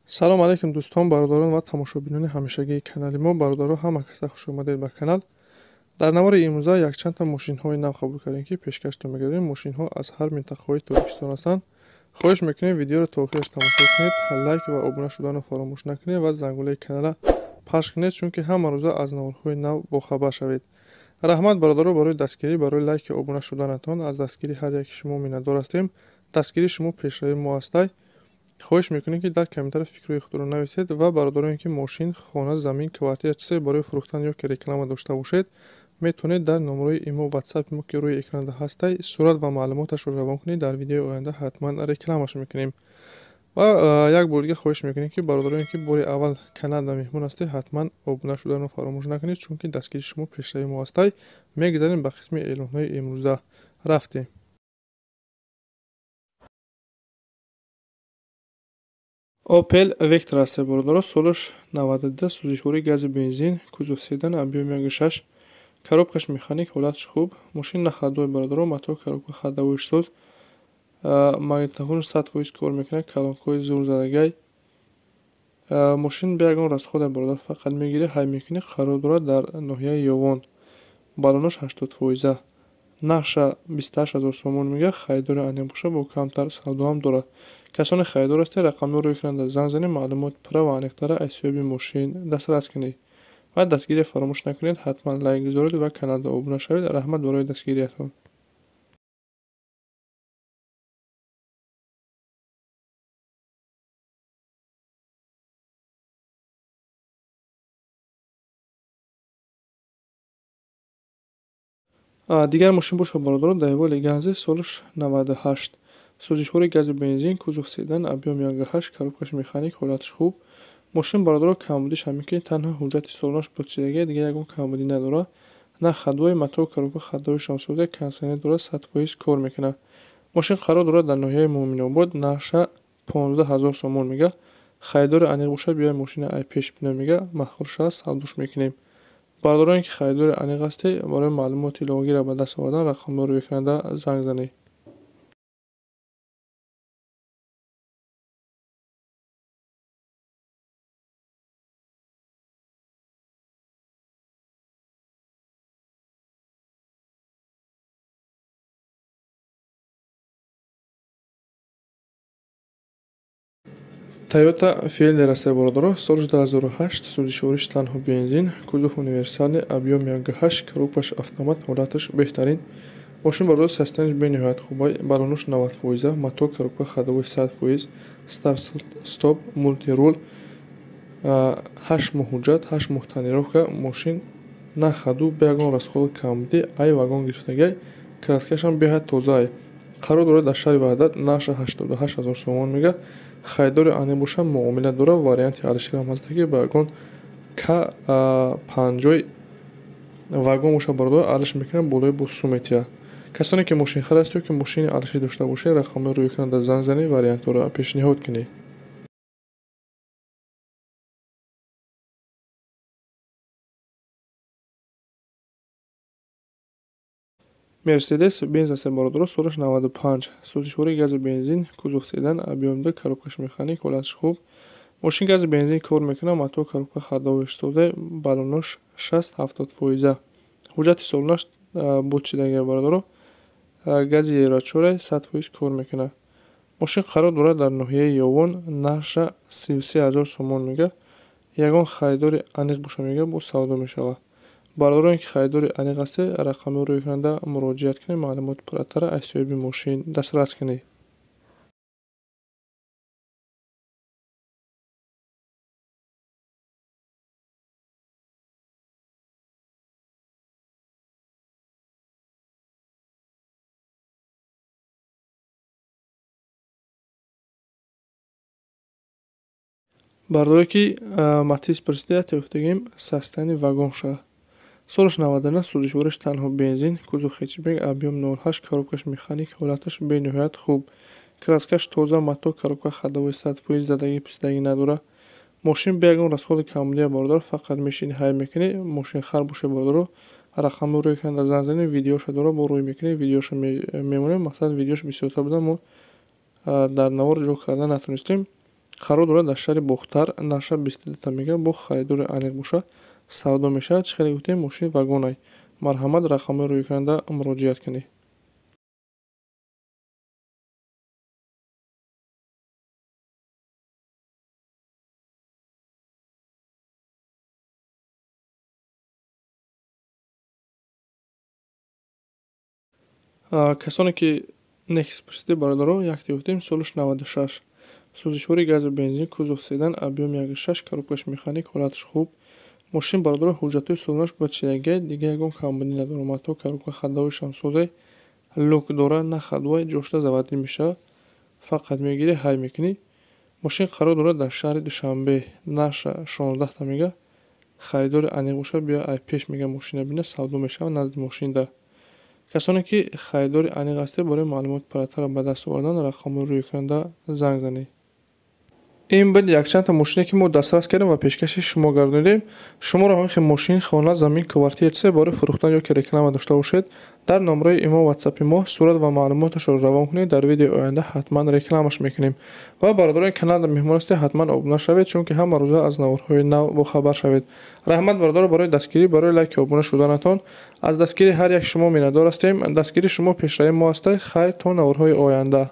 Салом алейкум дӯстон, бародарон ва тамошобинони ҳамешагии канали мо. Бародаро, ҳама каса хуш омадед ба канал. Дар навори имрӯза якчандта мошинҳои нав қабул кардем, ки пешкаштон мегардем. Мошинҳо аз ҳар минтақаҳои Тоҷикистон ҳастанд. Хоҳиш мекунем, видеоро то охираш тамошо кунед, лайк ва обуна шуданро фаромӯш накунед ва зангулаи каналра пахш кунед, чунки ҳама рӯза аз наворҳои нав бохабар шавед. Раҳмат, бародаро, барои дастгирӣ, барои лайки обуна шуданатон. Аз дастгирии ҳар яки шумо миннатдор ҳастем. Дастгирии шумо пешравии мо ҳастай. Хоҳиш мекунем, ки дар комментария фикрҳои худро нависед ва бародароне, ки мошин, хона, замин, квартира, чизе барои фурӯхтан ё ки реклама дошта бошед, метавонед дар номерои имо, ватсапи мо, ки рӯи экранда ҳастай, сурат ва маълумоташро равон кунед. Дар видеои оянда ҳатман рекламаш мекунем. Ва як бор дига хоҳиш мекунем, ки бародароне, ки бори аввал каналда меҳмон ҳастед, ҳатман обуна шуданро фаромӯш накунед, чунки дастгирии шумо пешравии мо ҳастай. Мегузарем ба қисми эълонҳои имрӯза. Рафтем. Opel Vectra аст, бародаро, солаш 92, сӯзишвории гази бензин, кузов седан, объём 1,6, коробкаш механик, ҳолаташ хуб. Мошин на ходовой, бародаро, мотор, коробка ходовойш соз, магнитофонаш 100% кор мекунад, колонкаҳои зур задагай. Мошин бе ягон расхода, бародар, фақат мегирӣ, ҳай мекунӣ. Қарор дорад дар ноҳияи Ёвон. Баллонош 80%. Нархша 28 000 сомон мега, харидори аниқ боша, бо камтар савдо ҳам дорад. Касоне харидор ҳастед, рақамҳоро рӯи экранда занг занед, маълумоти пурра ва аниқтара аз ҳисоби мошин дастрас кунед. Ва дастгирия фаромӯш накунед, ҳатман лайк гузоред ва каналда обуна шавед. Раҳмат барои дастгириятон. Дигар мошин бошад, бародаро, Daewoo Leganza, солаш 98, сӯзишвори гази бензин, кузов седан, объём 1,8, коробкаш механик, ҳолаташ хуб. Мошин, бародаро, камбудиш ҳамин, ки танҳо ҳуҷҷати солонаш бочидагия, дигар ягон камбудӣ надорад. На ходовой, мотор, коробка ходовойшам соза, кондитсионер дорад, 100% кор мекунад. Мошин қарор дорад дар ноҳияи Муъминобод, нархша 15 000 сомон мега. Харидори аниқ бошад, биёед мошина ай пеш бина мега, маъқул шавад, савдош мекунем. Бародароне, ки харидори аниқ ҳастед, барои маълумоти иловагиро ба даст овардан рақамҳоро рӯи экранда занг занед. Toyota Fielder аст, бародаро, соли 2008, сӯзишвориш танҳо бензин, кузов универсальный, объём 1,8, коробкаш автомат, ҳолаташ беҳтарин. Мошин, бародаро, состоянияш бениҳоят хубай, баллонош 90%, мотор, коробка ходовой 100%, старт стоп, мультируль, 8 моҳ ҳуҷҷат, 8 моҳ тонировка, мошин на ходу, бе ягон расходу камбудӣ, ай вагон гирифтагай, краскашам беҳад тозаай. Қарор дорад дар шаҳри Ваҳдат, нархша 88 000 сомон мега. Харидори аниқ боша, муомила дорад, варианти алишерам ҳаста, ки ба ягон к панҷои вагон боша, бародар, алиш мекунад, болои бо сум метиҳад. Касоне, ки мошинхар ҳаст ё ки мошини алишер дошта бошед, рақамҳои рӯи экранда занг занед, вариантҳоро пешниҳод кунед. Мерседес Бенз аст, бародаро, солаш 95, сӯзишвории гази бензин, кузов седан, объём 2, коробкаш механик, ҳолаташ хуб. Мошин гази бензин кор мекунад, мотор, коробка ходовойш созе, баллонош 60-70%. Ҳуҷҷати солонаш бочидагия, бародаро. Гази Евро 4, 100% кор мекунад. Мошин қарор дорад дар ноҳияи Ёвон, нархша 33 000 сомон мега. Ягон харидори аниқ боша мега, боз савдо мешавад. Бародароне, ки харидори аниқ ҳастед, рақамҳоро рӯи экранда муроҷиат кунед, маълумоти пурратара аз соҳиби мошин дастрас кунед. Бародаре, ки Матиз пурсида, гуфтагим, состояние вагон шавад. Солаш 99, сӯзишвориш танҳо бензин, кузов хэтчбек, объём 0,8, коробкаш механик, ҳолаташ бениҳоят хуб. Краскаш тоза, мотор, коробка ходовой 100%, задагӣ писидагӣ надорад. Мошин бе ягон расходи камбудия, бародар, фақат мешини, ҳай мекунӣ. Мошинхар бошед, бародаро, рақамҳоро рӯи экранда занг занед, видеоша дорад, бо рӯй мекунед, видеоша мемонем. Масалан, видеош бисёртар буда, мо дар навор ҷо карда натонистем. Қарор дорад дар шаҳри Бохтар, нарша 22 мега, бо харидори аниқ боша савдо мешавад. Чӣ хеле гуфтем, мошини вагонай. Марҳамат, рақамҳои рӯи экранда муроҷиат кунед. Касоне ки Некс пурсиде, бародаро, якте гуфтем, солаш 96, сӯзишвори газу бензин, кузов седан, объём 1,6, коробкаш механик, ҳолаташ хуб. Мошин, бародаро, ҳуҷҷатҳои солонаш бояд чидаги, дига ягон камбудӣ надорам. Ҳатто коробка ходовойшам созай, люк дора, на ходовой, ҷошта заводӣ мешавад. Фақат мегирӣ, ҳай мекунӣ. Мошин қарор дорад дар шаҳри Душанбе, нарша 16 мега. Харидори аниқ бошад, биё ай пеш мега мошина бина, савдо мешавад назди мошинда. Касоне ки харидори аниқ ҳастед, барои маълумоти пурратарро ба даст овардан рақамҳои рӯи экранда занг занед. Ин буд якчандта мошине ки мо дастрас кардем ва пешкаши шумо гардонидем. Шуморо ҳамин хел мошин, хона, замин, квартира, чизе барои фурӯхтан ё ки реклама дошта бошед, дар номраи имо ватсапи мо сурат ва маълумоташро равон кунед, дар видеои оянда ҳатман рекламаш мекунем. Ва бародарони канал дар меҳмон ҳастед, ҳатман обуна шавед, чунки ҳама рӯза аз наворҳои нав бохабар шавед. Раҳмат, бародаро, барои дастгирӣ, барои лайки обуна шуданатон. Аз дастгирии ҳар як шумо миннатдор ҳастем. Дастгирии шумо пешравии мо аст. Хайр, то наворҳои оянда.